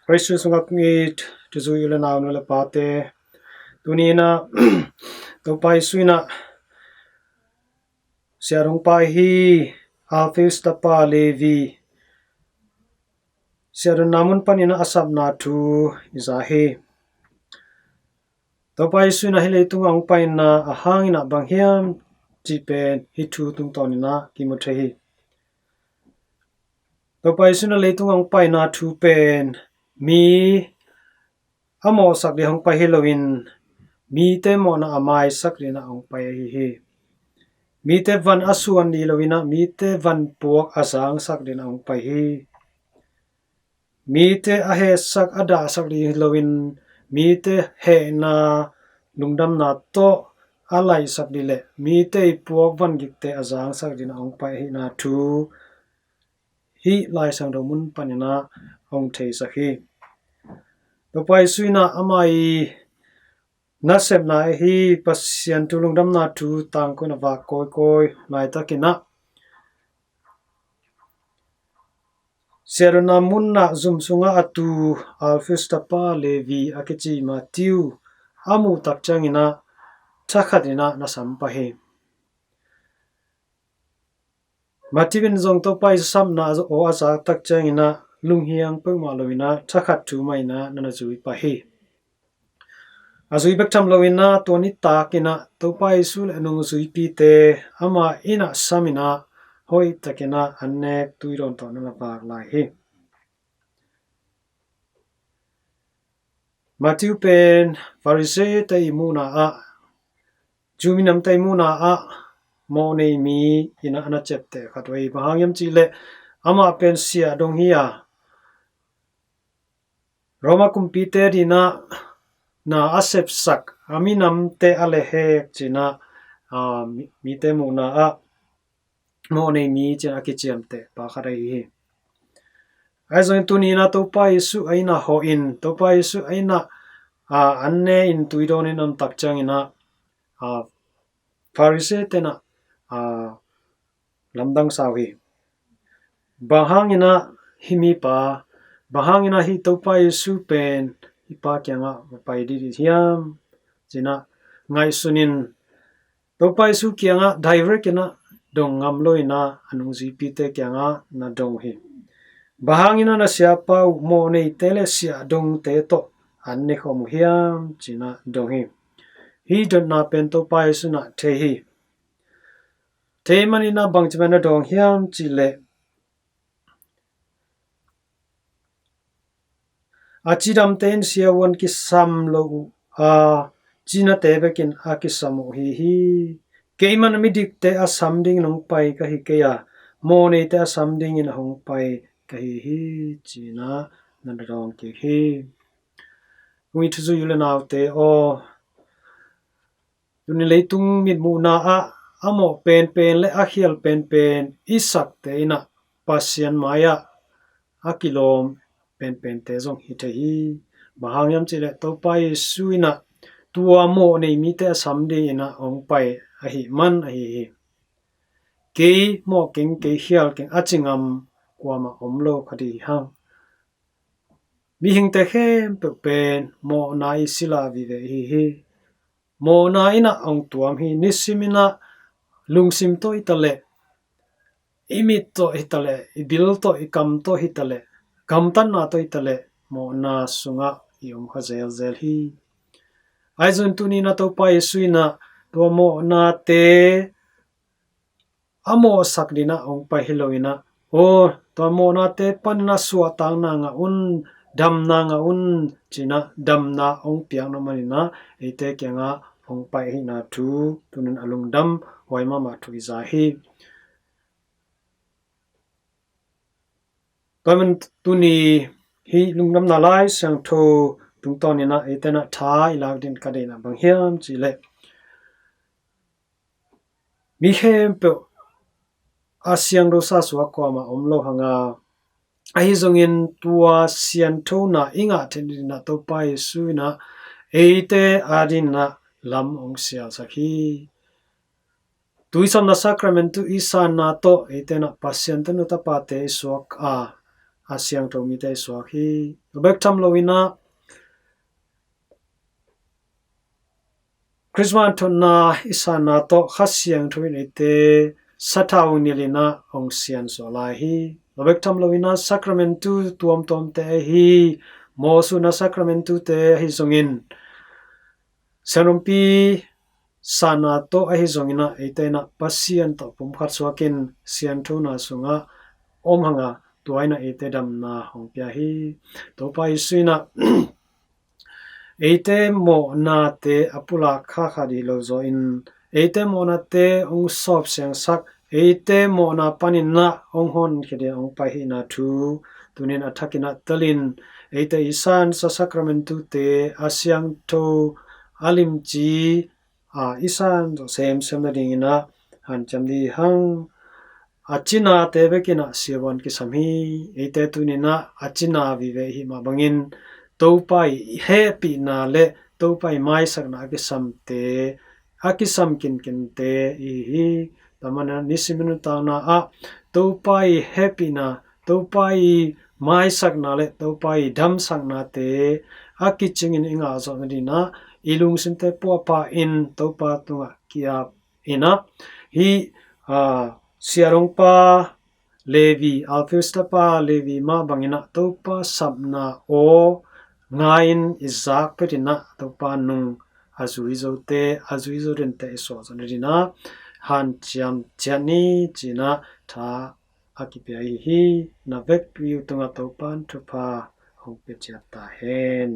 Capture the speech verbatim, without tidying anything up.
Praise sungah kong it thuzui u le nau, nu le pate, tuni in ah Topa Jesu in ah siahdong pa hi, Alphaeus tapa Levi, siahdonna mun panin ah a sapna thu i za hi. Topa Jesu in ah hih leitungah hong paina a hangin ah bang hiam cih pen hih thu tungtawnin ah kimu thei hi. Topa Jesu in ah leitungah hong paina thu pen mi a mawhsak ding hong pai hi loin, mite mawhna a maisak dingin ah hong pai ahi hi. Mite van a suan ding hi loin ah, mite van puak a zangsak dingin ah hong pai hi. Mite a hehsak a dahsak ding hi loin, mite hehna lungdamna tawh a laihsak ding le mite i puak van gikte a zangsak dingin ah hong pai ahihna thu hih Lai Siangtho mun panin ah hong theisak hi. Topa Jesu in ah ama i nasepna ahi Pasian thu lungdamna thu tangkoin a vak kawikawi laitakin ah siahdonna mun ah zum sungah a tu Alphaeus tapa Levi a kici Matthew a muh tak ciangin ah thakhatin ah na sam pah hi. Matthew in zong Topa Jesu sapna aw a zak tak ciangin ah lunghiang peuhmah loin ah thakhat thu mah in ah na na zui pah hi. A zui bek tham loin ah tua nitak in ah Topa Jesu le a nungzuipite ama in ah samin ah hoihtakin ah an nek tuidawn tawh na na vak lai hi. Matthew pen Pharisee-te i muhna ah, Jew minamte i muhna ah mawhnei mi in ah a na ciapteh khat uh hi. Bang hang hiam cih leh amah pen siahdong hi a, Roma kumpite adingin ah na a sepsak, a minamte a lehhek ci-in ah, aa, mi-, mite muhna ah mawhnei mi ci-in a kiciamteh pa khat ahi hi. Ahi zongin tuni in ah Topa Jesu a inn ah hawhin, Topa Jesu a inn ah, aa, an ne in tuidawn in a om tak ciangin ah, aa, Pharisee-te in ah, aa, lamdang sa uh hi. Bang hangin ah hih mipa, bang hangin ah hih Topa Jesu pen hih pa kiangah va pai didi hiam ci-in ah ngaihsun in, Topa Jesu kiangah direct in ah dong ngam lo in ah a nungzuipite kiangah na dong uh hi. Bang hangin ah na siapa uh mawhneite le siahdongte tawh an ne khawm uh hiam ci-in ah dong hi. Hih dotna pen Topa Jesu in ah thei hi. Thei manin ah bangci bangin na dawng hiam cih leh, a cidamte in siavuan kisam lo uh a, cinate bekin a kisam uh hi hi. Keimah midikte a sam dingin hong pai ka hi kei a, mawhneite a sam dingin hong pai ka hi hi ci-in ah na dawng kik hi. Ui thuzui u le naute aw, tuni leitung mitmuhna ah a mawh penpen le a khial penpen i sakte in ah Pasian mai-ah a kilawm penpente zong hi thei hi. Bang hang hiam cih leh Topa Jesu in ah tua mawh nei mite a sam dingin ah hong pai ahih man ahi hi. Kei mawh keng, kei khial keng a ci ngam kuamah om lo kha ding hi hang. Mihingte khempeuh pen mawhna i sila vive ihi hi. Mawhna in ah hong tuam hi. Nisim in ah lungsim tawh hi taleh, i mit tawh hi taleh, i bil tawh, i kam tawh hi taleh, gamtatna tawh hi taleh, mawhna sungah i om kha zelzel hi. Ahi zongin tuni in ah Topa Jesu in ah tua mawhnate a mawhsak dingin ah hong pai hi lo in ah, aw, tua mawhnate panin ah suahtakna ngah un, damna ngah un ci-in ah damna hong piakna manin ah eite kiangah hong pai ahihna thu, tuni in a lungdam huai mahmah thu i za hi. Tua man tuni hih lungdamna Lai Siangtho tungtawnin ah eite in ah tha i lak dingin ka deihna bang hiam cih leh, mi khempeuh a siangtho sa suak kuamah om lo hang a, ahi zongin tua sianthona i ngah theih nadingin ah Topa Jesu in ah eite adingin ah lam hong sialsak hi. Tui sawmna sacrament i sanna tawh eite in ah Pasian tanu tapate i suak a, a siangtho mite i suak hi. Tua bek tham loin ah Christmas thotna i sanna tawh Kha Siangtho in eite sathau nilhin ah hong siansuah lai hi. Tua bek tham loin ah sakramentu tuamtuamte ahi, mawhsutna sakramentute ahi zongin, sianrompi sanna tawh ahi zongin ah eite in ah Pasian tawh pumkhat suakin sianthona sungah om hang a, tua in ah eite damna hong pia hi. Topa Jesu in ah eite mawhnate a pulak khakha dih lo zaw in, eite mawhnate hong sawp siangsak, eite mawhna panin ah hong honkhia dingin hong pai ahihna thu tunin a thakin ah telin, eite i sansa sakramentute a siangtho, a limci, a i sansa semsem nadingin ah hanciam dih hang. A cinate bekin ah siavuan kisam hi. Eite tunin ah a cina vive i hih mah bangin Topa i hehpihna le Topa i maisakna a kisamte, a kisam kinkinte i hi hi. Tua manin ah nisim i nuntakna ah Topa i hehpihna, Topa i maisakna le Topa i damsaknate a kicingin i ngah zawh nadingin ah i lungsimte puahpah in Topa tungah ki-ap in ah, hih, aa, siahdongpa Levi, Alphaeus tapa Levi mah bangin ah Topa sapna aw ngai-in i zak phet in ah Topa nung a zui zote, a zui zo dente i suah zawh nadingin ah hanciam ciat ni ci-in ah tha a kipia i hi. Na vekpi uh tungah Topa'n thupha hong pia ciat ta hen.